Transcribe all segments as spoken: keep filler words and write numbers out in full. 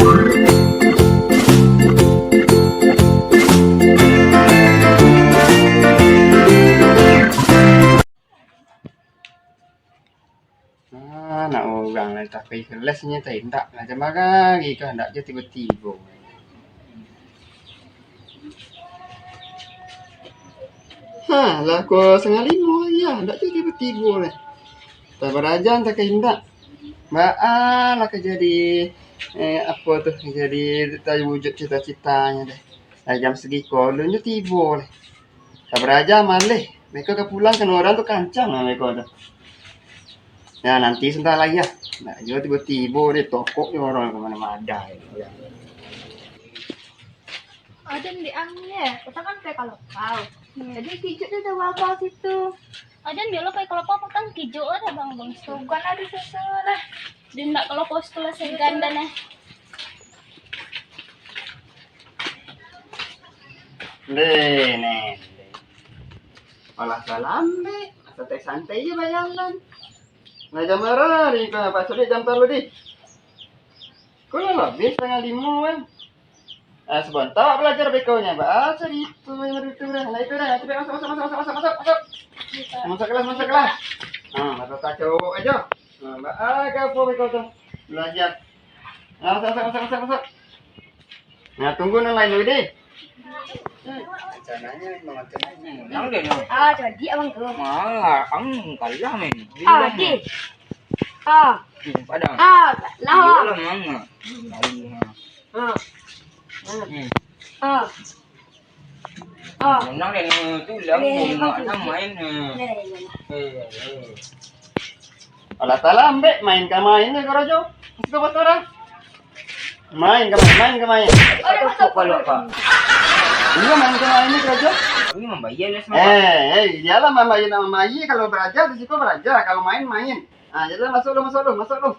Nah, nak urang lah, tapi kelasnyo tak indak lah, jam bara lagi ka, ndak jo tibo-tibo. Ha, lah ko satangah limo lagi lah, ndak jo tibo-tibo lah. Tak baraja, tak ka indak. Baa lah ka jadi, eh, apo tu, jadi tawujud cita-citanyo deh. Lah jam sagiko alun jo tibo lah. Ka baraja maleh, beko ka pulang, kano urang tu kancang lah beko tu. Ya, nanti sabanta lai lah. Ndak jo tibo-tibo deh, tokok jo urang ka mano-mano. Aden di ang ye, utang kan pai ka Lopau. Hmm. Jadi kijuk tu dah wabah situ. Aden dulu pai ka Lopau, utang kijuk ada bang bang. Bukan ada susu lah. Dia ndak ka Lopau sekolah segan dan eh. Deh, neh. Alah salam deh. Santai-santai je bajalan. Nah, jam bara di ko, Pak Sulik jam talu di. Ko lah labih satangah limo kan. Ah, sabanta balajar bekonyo, Pak. Ah, carito yang itu dah. Nah, itu dah. Cepat masuk, masuk, masuk, masuk, masuk, masuk, masuk. Masuk kelas, masuk kelas. Ah, mata tak cowok aja. Ah, Pak, ah, ka apo beko tu? Balajar. Ah, masuk, masuk, masuk, masuk, masuk. Nah, tunggu nan lain dulu deh. Hmm. Rencananya memang tu. Nang deh, no. Ah, jadi abang tu. Ah, ang kalah, men. Ah, Bilang, deh. Ah. Hmm, padang. Ah, lah. Iyolah, mama. Lalu, ha. Ah. Hmm. Ah. Ah. Nang deh, no, tu lah, eh, mak, bagus. Nang main, ha. Eh, eh. Eh, eh. Alah, talah, ambek main ka main deh, karajo. Mesti kau batur, ah. Main ka main, main ka main. Aduh, masuk, masuk, masuk. Iyo, main ka main ni karajo. Ini mambayar lah, semua. Eh, eh, iyolah, mambayar nak mambayar. Kalau baraja, di siko baraja. Kalau main, main. Ah, jadi masuk lu, masuk lu, masuk lu.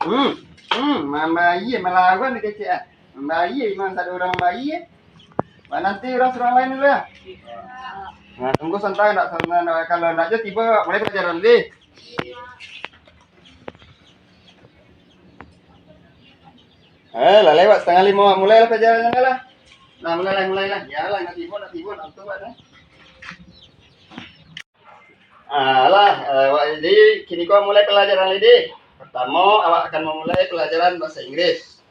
Hmm, hmm, mambayar, malawan dek kecek, ah. Mambayar, memang sado urang mambayar. Wah, nanti urang surang lain dulu, ya. Nah, tunggu santai, ndak, santai, ndak, kalau ndak jo tibo, mulai pelajaran deh. Eh, lah lewat satangah limo, mulailah pelajaran lah. Nah, mulailah, mulailah. Iyolah, ndak tibo, ndak tibo, ndak tu, Pak, dah. Ah, lah, eh, awak, jadi, kini ko mulai pelajaran lai deh. Pertamo, awak akan mamulai pelajaran bahasa Inggris.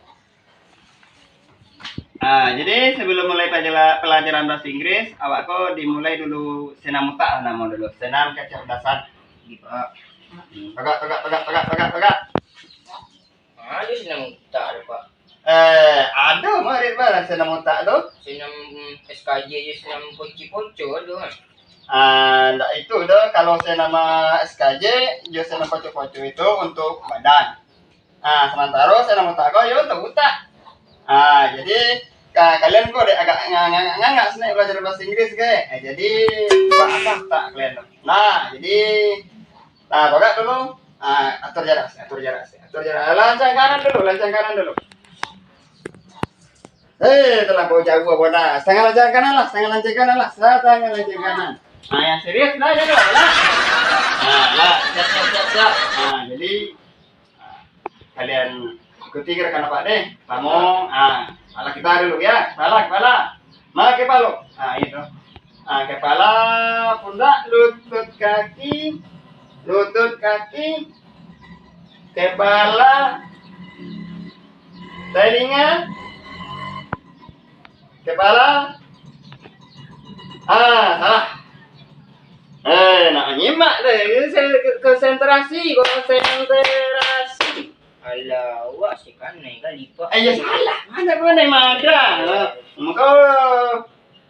Ah, jadi, sabalum mulai pajala-, pelajaran bahasa Inggris, awak ko dimulai dulu senam utak lah namo dulu. Senam kecerdasan. Hmm, tagak, tagak, tagak, tagak, tagak, tagak. Ah, iyo senam utak tu, Pak. Eh, ado murid baru senam utak tu. Senam, mm, S K J jo senam ponci-ponco tu, kan. Ah, ndak itu doh, kalau senam S K J jo senam ponco-ponco itu untuk badan. Ah, samantaro senam utak ko yo untuk utak. Ah, jadi, ka-, kalian ko dek agak nga-, nga-, ngangak senek belajar bahasa Inggris ke. Eh, jadi, buat apa utak kalian tu? Nah, jadi, nah, tagak dulu. Ah, atur jarak, atur jarak, atur jarak. Lancang kanan dulu, lancang kanan dulu. Eh, talampau jauah, Bona. Satangah lancang kanan lah, satangah lancang kanan lah, satangah lancang kanan. Ah, yang serius lah, dulu lah. Ah, lah, siap, siap, siap, siap. Ah, jadi, ah, kalian ikuti gerakan apak deh. Samo, ah, kepala kita dulu ya. Kepala, kepala. Ma, kepala. Ah, itu. Ah, kepala, pundak, lutut, kaki, lutut, kaki, kepala, telinga, kepala. Ah, salah. Eh, nak nyimak deh. Ini saya ke-, konsentrasi, konsentrasi. Alah, awak si kanai kali, Pak. Eh, ya salah. Mana pun naik madah. Maka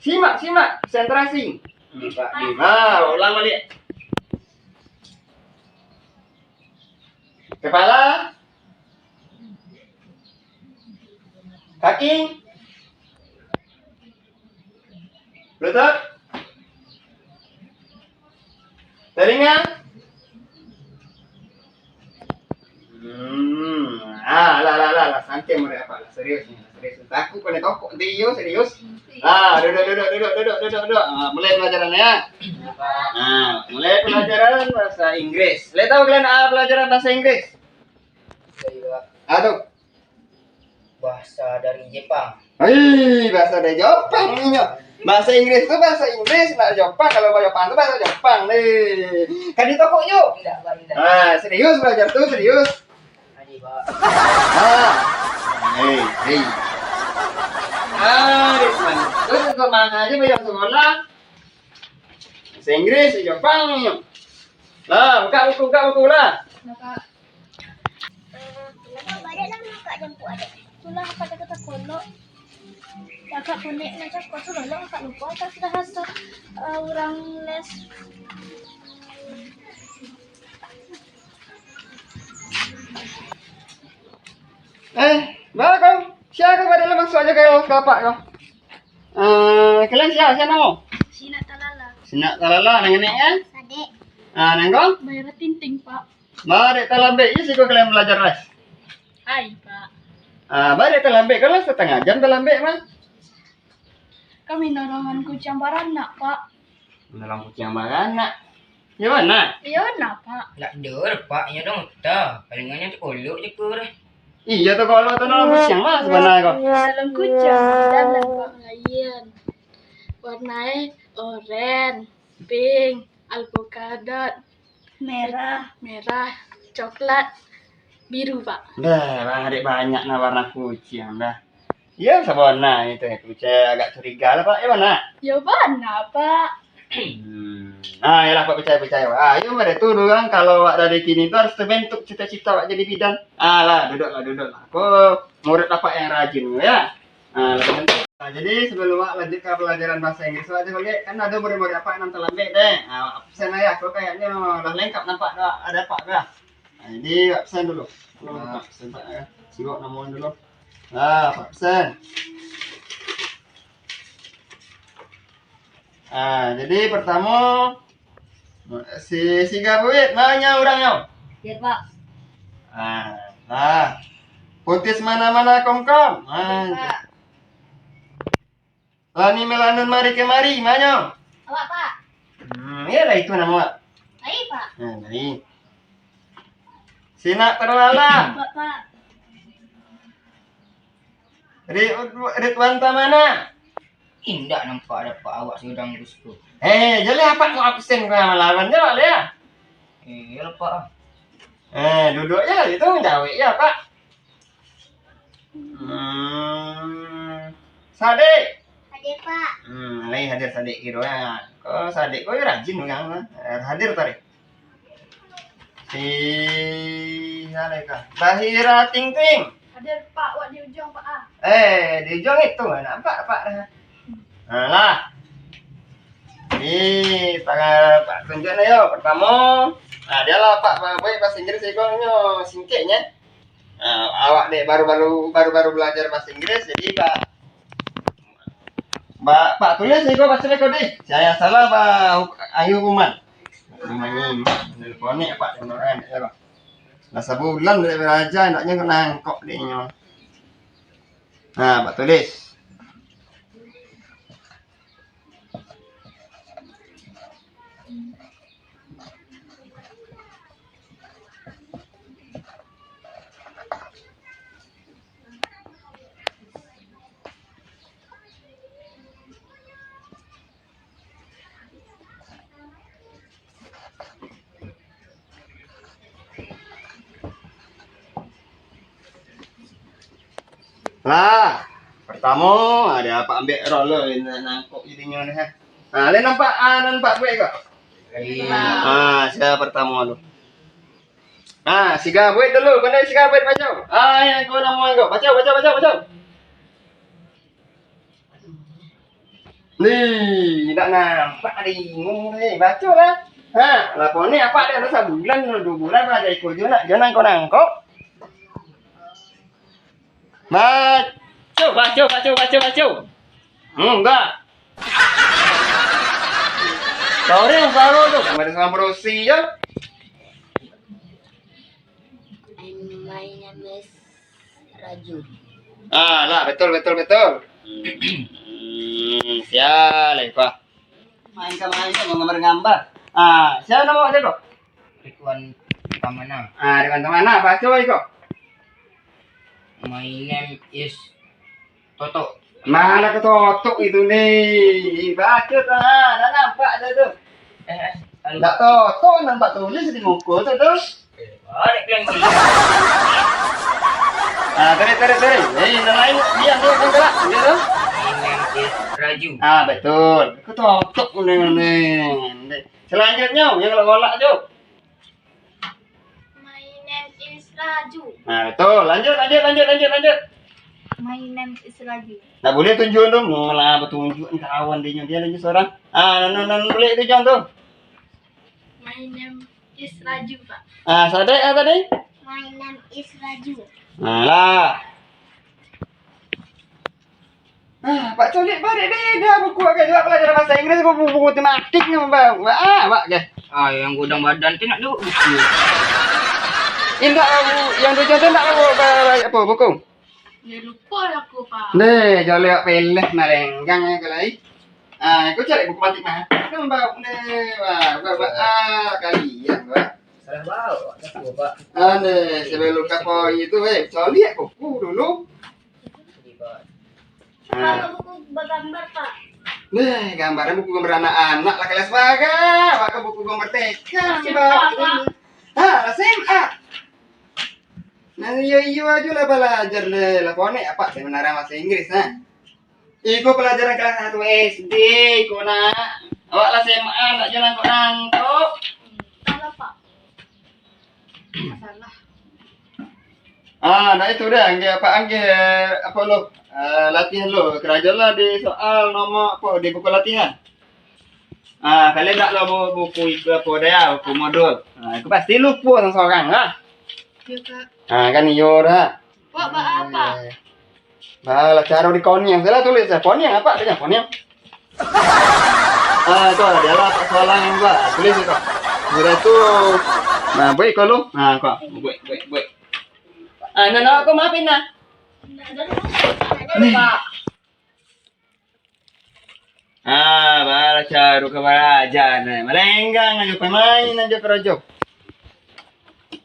simak, simak, konsentrasi. Hmm, Pak. Ah, ulang balik. Kepala. Kaki. Lutut. Telinga. Hmm. Ah, lah, lah, lah, lah. Santai murid apak lah. Serius ni, serius. Takut kena tokok nanti yo, serius. Ah, duduk, duduk, duduk, duduk, duduk, duduk. Ah, mulai pelajaran ya. Ah, mulai pelajaran bahasa Inggris. Lai tahu kalian, ah, pelajaran bahasa Inggris? Ah, tu. Dari Jepang. Hei, bahasa dari Jepang inyo. Bahasa Inggris tu bahasa Inggris, nak Jepang, kalau bahasa Jepang tu bahasa Jepang deh. Kan di toko nyo? Indak, Pak, indak. Ah, serius belajar tu, serius. Aji, Pak. Ah. Hei, hei. Ah, di mana? Terus ke mana aja bayar sekolah? Bahasa Inggris, Jepang. Lah, buka buku, buka buku lah. Bapak. Eh, kenapa balik lah nak kak jemput adik? Itulah kakak kata kolok. Kakak konek macam kau tu lah, kakak lupa tak sudah hasut, eh, orang les. Eh, baa kau? Sia kau baa dalam, masuak aja ka lapak kau. Eh, kalian sia, sia namo? Sinak Talala. Sinak Talala, nan kenek kan? Sadek. Ah, nan kau? Bayar tinting, Pak. Baa dek talambek, iyo siko kalian balajar, Ras? Hai, Pak. Ah, baa dek talambek, kalau satangah jam talambek mah. Kami nolongan kuciang baranak, Pak. Nolong kuciang baranak. Iyo bana? Iyo bana, Pak. Ndak ado doh, Pak. Inyo dong uta. Palingan inyo takolok je ko doh. Iyo takolok tu nolong kuciang mah sabana ko. Nolong kuciang, dalam, Pak, lain. Warnai oren, pink, alpukadot, merah, merah, coklat, biru, Pak. Dah, baa dek banyak nah warna kuciang dah. Iyo, sabana itu, kuciang agak curiga lah, Pak. Iyo bana? Iyo bana, Pak. Hmm. Nah, iyolah, Pak, picayo, picayo. Ah, iyo, mode tu urang kalau awak dari kini tu harus tabentuk cita-cita awak jadi bidan. Ah, lah, duduklah, duduklah. Ko murid Apak yang rajin, ya. Ah, lah, tabentuk. Ah, jadi, sabalum awak lanjut ka palajaran bahasa Inggris awak tu baliak, kan ado murid-murid Apak nan talambek deh. Ah, absen aja, ko kayaknyo lah lengkap nampak dah, ado Apak dah. Ah, jadi, absen dulu. Ah, absen, Pak, ya. Sibuk namuan dulu. Ah, Pak, absen. Ah, jadi partamo, si, si Gabuit, ma nyo urangnyo? Iyo, Pak. Ah, lah. Putis mana-mana kongkong. Ah, iyo, Pak. Lani melanun mari kemari, ma nyo? Awak, Pak. Hmm, iyolah itu namo awak. Baik, Pak. Nah, baik. Sinak Talala. Bapak. Ri-, Ridwan Tamana. Indak nampak dapek awak surang di situ. Eh, jaleh Apak mau absen ka malawan je, Pak, ya? Eh, iyolah, Pak. Eh, duduk je lah situ, jawek je, Pak. Hmm, Sadik. Hadir, Pak. Hmm, lai hadir Sadik kiro, ya. Ko Sadik ko rajin urang, ha. Eh, hadir tadi. Si, sia lai ka? Bahira Ting Ting. Hadir, Pak, wak di ujuang, Pak, ah. Eh, di ujuang itu, nampak, Pak, dah. Nah, lah. Ni, tangan Pak tunjuak nah, yo. Partamo, nah, ado lah, Pak, baik bahasa Inggris iko nyo singkeknyo. Nah, awak dek baru-baru, baru-baru balajar bahasa Inggris, jadi, Pak, Pak, Pak, tulis iko, baco iko deh. Sia nan salah, Pak, huk-, ayo hukuman. Hukuman ni, teleponik, Pak, dengaran, ya, Pak. Lah sabulan dari baraja, andaknyo kena angkok dek nyo. Nah, Pak, tulis. Lah, partamo, ado Apak ambek roller, nak nangkok jadinyo ni, ha. Ha, lai nampak, ah, nampak buek ko? Iya. Ha, sia partamo tu. Ha, si Gabuit dulu, pandai si Gabuit baco. Ha, yang ko namo ko. Baco, baco, baco, baco. Ni, indak nampak, bingung ni. Baco lah. Ha, lapor ni Apak dah sabulan, duo bulan lah, iko jo nak, jo nangkok-nangkok. Baco, baco, baco, baco, baco. Hmm, enggak. Sorry, baru tu. Kamari sama berosi je. My name is Raju. Ah, lah, betul, betul, betul. Hmm, sia lai, Pak. Main ka main ka, manggambar-gambar. Ah, sia namo awak ko? Ridwan Tamana. Ah, Ridwan Tamana, baco iko. My name is Totok. Mana katotok itu ni? Baca tu, ha. Dah nampak dah tu. Eh, eh, anu. Ndak totok, nampak tulis di muka tu, tu. Eh, balik lagi. Ah, tarik, tarik, tarik. Eh, yang lain, diam, diam, diam, diam. Diam, diam, diam. Raju. Ah, betul. Katotok ni, ni. Selanjutnya, yang galak-galak tu. My name is Raju. Nah, betul. Lanjut, lanjut, lanjut, lanjut, lanjut. My name is Raju. Tak boleh tunjuk tu. Malah bertunjuk ni kawan dia, dia lagi seorang. Ah, non, non, non, boleh tunjuk tu. My name is Raju, Pak. Ah, sadek ah tadi? My name is Raju. Nah, lah. Ah, Pak Colik, barek beda buku agak juga pelajaran bahasa Inggris, buku, buku matematik ni, Pak. Ah, Pak, ke? Ah, yang godang badan tu nak duduk buku. Indak, Bu, yang tujuan tu nak, Bu, ba-, ba-, apa, buku? Ya, lupa lah aku, Pak. Deh, Colik, Pak, peles, marenggang, ya, kalau ai. Ah, aku cari buku matematik, nah. Kan, Pak, deh, wah, Pak, Pak, ah, kalian, Pak. Salah bawa, Pak, aku, Pak. Ane, sebelum ka poi itu, eh, Colik buku dulu. Nah. Kalau buku bagambar, Pak. Nah, gambarnya buku gambar anak-anak lah kelas baga. Wak buku gambar T K, Pak. Pak. Ha, S M A. Nah, iyo-iyo aja lah balajar deh. Lah konek apa sebenarnya bahasa Inggris, nah. Iko pelajaran kelas satu S D, iko nak. Awak lah S M A, nak jo nangkok-nangkok. Salah, Pak. Salah. Ah, nah itu dah, angge apa, angge apa lo? Ah, latihan lo, karajo lah di soal nomor apa, di buku latihan. Ah, kalian ndak lo bu-, buku itu apa dah ya, buku modul. Ah, itu pasti lupa seorang lah. Iya, Kak. Ah, kan iyo dah. Wak, ba apa? Eh, Balah caro di koniang. Salah tulis ya. Koniang apa? Tanya koniang. Ah, itu dia lah, Pak Soalang yang buat. Tulis itu. Sudah tu, nah, buat iko lu. Nah, kau. Buat, buat, buat. Ah, nah, nah, aku maafin, nah. Nih. Ah, balah caro ka baraja, nah. Malenggang aja, pamain aja karajo.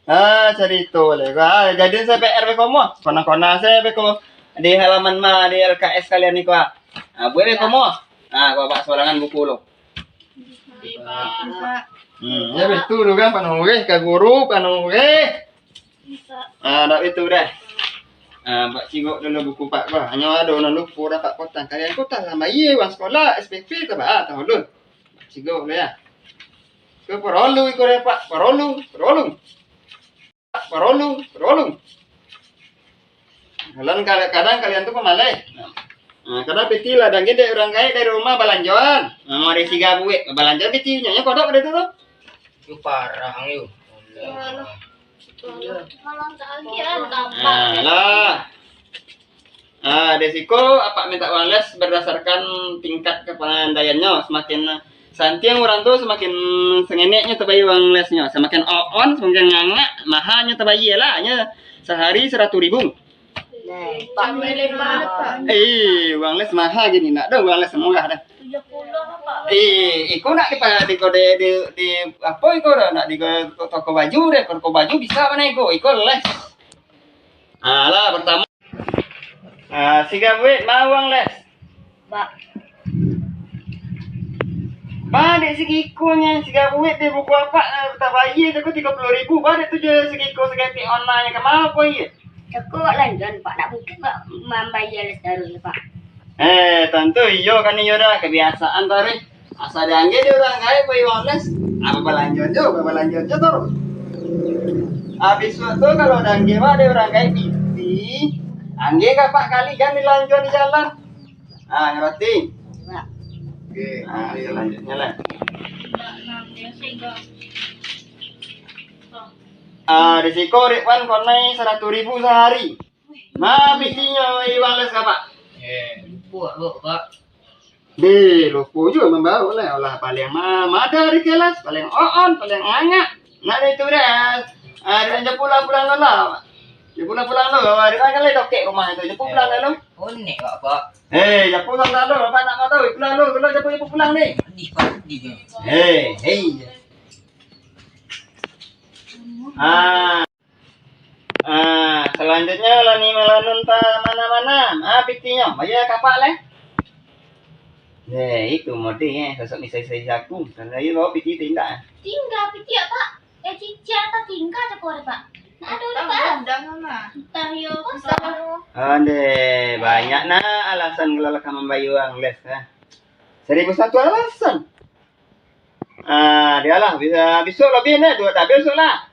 Ah, carito le. Ah, jadi saya P R beko mo. Kona-kona saya beko di halaman ma di L K S kalian ni, kua. Ah, buat beko mo. Ah, kua Pak Soalangan buku lo. Hmm, ya betul tu kan, panurih ka guru, panurih. Ah, dak itu dah. Ah, Pak cigok dulu buku Pak bah. Hanyo ado nan lupo dah Pak kotang. Kalian kotang lah bayie uang sekolah, S P P tabaa tahu dun. Pak cigok dulu ya. Ko parolu iko deh, Pak. Parolu, parolu. Parolu, parolu. Kadang, kadang kalian tu pamaleh. Nah, kadang piti lah, dan gede urang gaek dari rumah balanjoan. Nah, mau ada siga buek, balanjoan piti nyo, nyo kodok pada tu tu. Itu parah, yo. Alah. Alah. Ah, di siko apak minta uang les berdasarkan tingkat kepandaiannyo. Semakin santiang urang tu, semakin sengeneknyo tabayie uang lesnyo. Semakin oon, semakin ngangak, mahanyo tabayie lah. Nyo sahari saratuih ribu. Nah, Pak. Eh, uang les maha gini, nak dah uang les murah dah. Tujuh puluh apa? Eh, iko nak di, di, di, di, di, apo iko dah? Nak di toko baju deh, toko baju bisa mah iko, iko les. Alah, pertama. Ah, siga buek, ma uang les? Ba. Ba dek sagiko nyo, siga buek dek buku apak, eh, tabayie jago tigo puluh ribu, ba dek tu jo sagiko saketek online, ka ma ko iyo? Jago wak lanjuan, Pak, nak mungkin wak mambayie les taruih, Pak. Eh, tantu iyo kan iyo dah, kebiasaan taruih. Asa dianggeh di urang gaek pai uang les, apo balanjo jo, balanjo jo taruih. Abis tu kalau dianggeh wak di urang gaek piti, anggeh ka apak kali kan dilanjuan di jalan. Ah, ngarati? Oke, ah, selanjutnya lah. Ah, di siko Ridwan konai saratuih ribu sahari. Ma pitinyo uang les ka apak? Eh, lupo, Pak. Deh, lupo juo mambaok lah. Alah, paling ma-, mada di kelas, paling oon, paling angak. Nak itu dah. Ah, dah japuik pulang dulu lah. Japuik pulang dulu. Awak ado kan lai dokek rumah tu. Japuik pulang dulu. Onek, Pak. Eh, japuik pulang dulu. Apak nak mau tahu? Pulang dulu. Kalau japuik, japuik pulang ni. Pedih, Pak. Pedih. Eh, hei. Ah. Ah, salanjutnyo lah ni malanun ta mana-mana. Ah, pitinyo. Bayia ka apak lai. Eh, itu mode eh, sosok misai-sai saku. Kalau iyo bawa piti tu indak. Tingga piti, Pak. Eh, cicil atau tingga cako, Pak? Nak ado, Pak? Entah yo. Ande, banyak nah alasan kalau ka mambayia uang les, ha. Saribu satu alasan. Ah, dialah, bisa, bisuak lah, Bin, eh, duo tabel bisuak lah.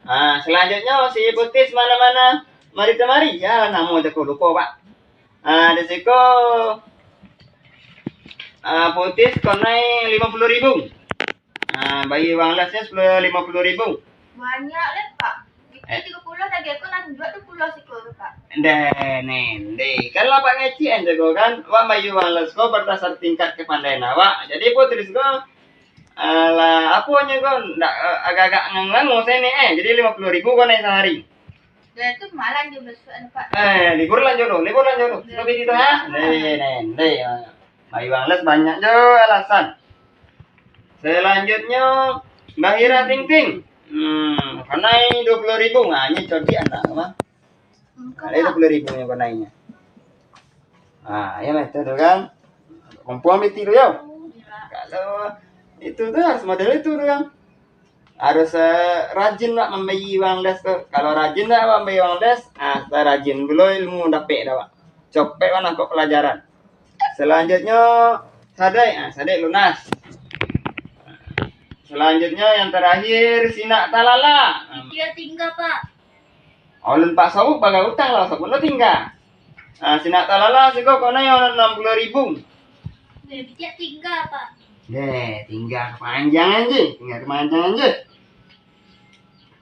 Ah, salanjutnyo si Putis mana-mana, mari tamari. Ya, namo cako lupo, Pak. Ah, di siko, ah, Putis konai limo puluah ribu. Ah, bayia uang lesnyo sapuluah, limo puluah ribu. Banyak lah, Pak. Eh. Tigo puluah lagi, aku lanjut tu puluah siko tu, Pak. Ndeh, nen, ndeh. Kalau Pak ngecek an jago kan, wak bayia uang les ko bardasar tingkat kapandaian awak. Jadi, Putis ko, alah, apo nyo ko, ndak, eh, agak-agak ngango-ngango sini, eh. Jadi, limo puluah ribu ko naiak sahari. Dah tu malam je bisuak, Pak. Eh, libur lah jo lo, libur lah jo lo. Lebih gitu, ha? Ndeh, nen, ndeh. Bayia uang les banyak jo alasan. Salanjutnyo, Mbah Ira Ting Ting. Hmm, konai duo puluah ribu. Nah, ini codiak anak, mah. Konai duo puluah ribu nyo konainyo. Ah, iyo mah itu tu kan. Kumpua miti tu yo. Kalau itu tu harus model itu tu kan. Harus, eh, rajin lah mambayia uang les tu. Kalau rajin lah mambayia uang les, ah, sarajin pulo ilmu dapek dah, Pak. Copek lah nangkok pelajaran. Salanjutnyo, Sadek. Ah, Sadek lunas. Salanjutnyo, yang terakhir, Sinak Talala. Dia tingga, Pak. Ulun Pak Sauk bagai utang lah, sabuik lo tingga. Ah, Sinak Talala siko konai anam puluah ribu. Dia tingga, Pak. Deh, tingga kepanjangan je, tingga kepanjangan je.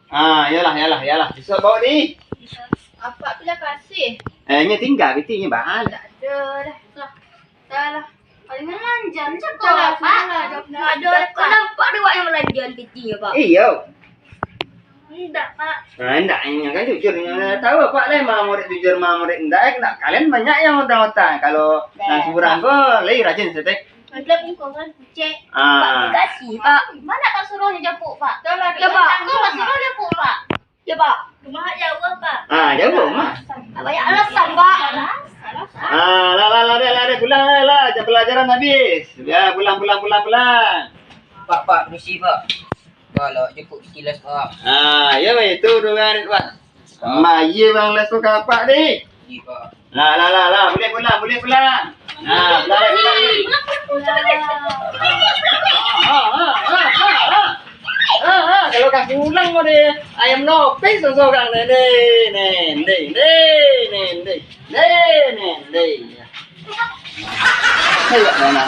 Ah, iyolah, iyolah, iyolah. Bisuak bawa di. Apak tu lah kasih. Eh, nyo tingga piti nyo, Bang. Tak ada dah. Lah. Dah lah. Paling manjam je kau, Pak. Ado, kau nampak dek awak yang balanjoan piti nyo, Pak? Iyo. Indak, Pak. Nah, indak, inyo kan jujur, inyo lah tahu, Pak, lah, ma murid jujur, ma murid indak, eh, indak. Kalian banyak yang utang-utang. Kalau nang surang ko, lai rajin saketek. Ada pun kau kan, cek. Ah. Pak, dikasih, Pak. Mana Pak suruh nyo japuk, Pak? Dah lah, ya, Pak. Aku Pak suruh japuk, Pak. Ya, Pak. Rumah jauh, Pak. Ah, jauh, mah. Banyak alasan, Pak. Ah, lah, lah, lah, lah, lah, pulang, lah, lah. Jam pelajaran habis. Ya, pulang, pulang, pulang, pulang. Pak, Pak, permisi, Pak. Pak, lah, jemput piti les, Pak. Ah, ya, itu tu kan, Pak. Pak. Mayia uang les tu ka apak, deh. Iya, Pak. Lah, lah, lah, lah, buliah pulang, buliah pulang. Nah, pulang, pulang. Ah, ah, ah, ah, ah. Ah, ah, kalau ka pulang mah deh, ayam nopeng sorang-sorang deh, deh, deh, deh, deh, deh, deh, deh, deh, deh, deh. Ayo, anak-anak,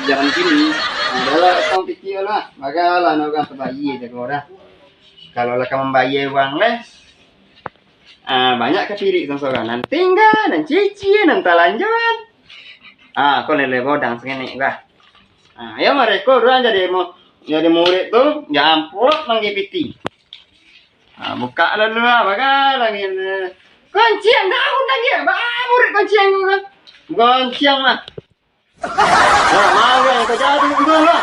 zaman kini, adalah tong pikir lah, bagalah nak urang tabayia je kau dah. Kalau lah ka mambayia uang les, Ah, banyak ka pirik sorang-sorang. Nan tingga, nan cicil, nan talanjoan. Ah, ko lele bodang sangenek bah. Ah, yo, mareko urang jadi mu-, jadi murid tu, jampuk manggi piti. Ah, bukak lalu lah, bagai lagi. Kunciang daun lagi, bah, murid kunciang tu kan. Kunciang lah. Nah, magang ka jadi urang lah.